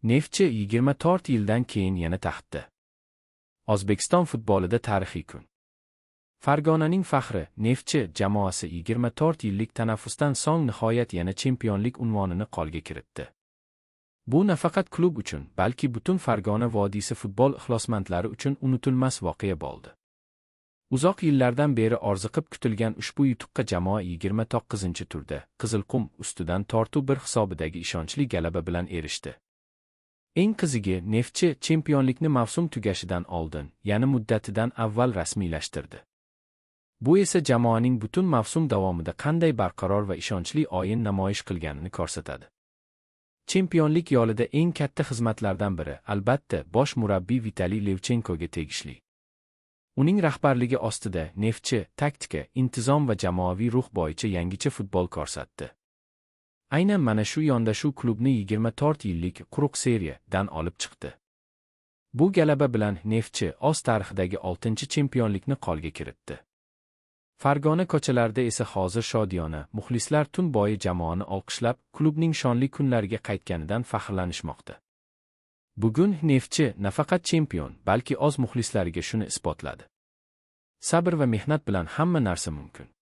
Neftchi 24 yildan keyin yana taxtda. O'zbekiston futbolida tarixiy kun. Farg'onaning faxri Neftchi jamoasi 24 yillik tanaffusdan so'ng nihoyat yana chempionlik unvonini qo'lga kiritdi. Bu nafaqat klub uchun, balki butun Farg'ona vodiysi futbol ixlosmandlari uchun unutilmas voqea bo'ldi. Uzoq yillardan beri orziqib kutilgan ushbu yutuqqa jamoa 29-turda Qizilqum ustidan 4-1 hisobidagi ishonchli g'alaba bilan erishdi. Eng qizig'i, Neftchi chempionlikni mavsum tugashidan oldin, ya'ni muddatidan avval rasmiylashtirdi. Bu esa jamoaning butun mavsum davomida qanday barqaror va ishonchli o'yin namoyish qilganini ko'rsatadi. Chempionlik yo'lida eng katta xizmatlardan biri, albatta, bosh murabbiy Vitaliy Levchenkoga tegishli. Uning rahbarligi ostida Neftchi taktika, intizom va jamoaviy ruh bo'yicha yangicha futbol ko'rsatdi. Aynan mana shu yondashuv klubni 24 yillik quruq seriya dan olib chiqdi. Bu g'alaba bilan Neftchi o'z tarixidagi 6-chempionlikni qo'lga kiritdi. Farg'ona ko'chalarida esa hozir shodiyona, muxlislar tun bo'yi jamoani olqishlab, klubning shonli kunlariga qaytganidan faxrlanishmoqda. Bugun Neftchi nafaqat chempion, balki o'z muxlislariga shuni isbotladi: sabr va mehnat bilan hamma narsa mumkin.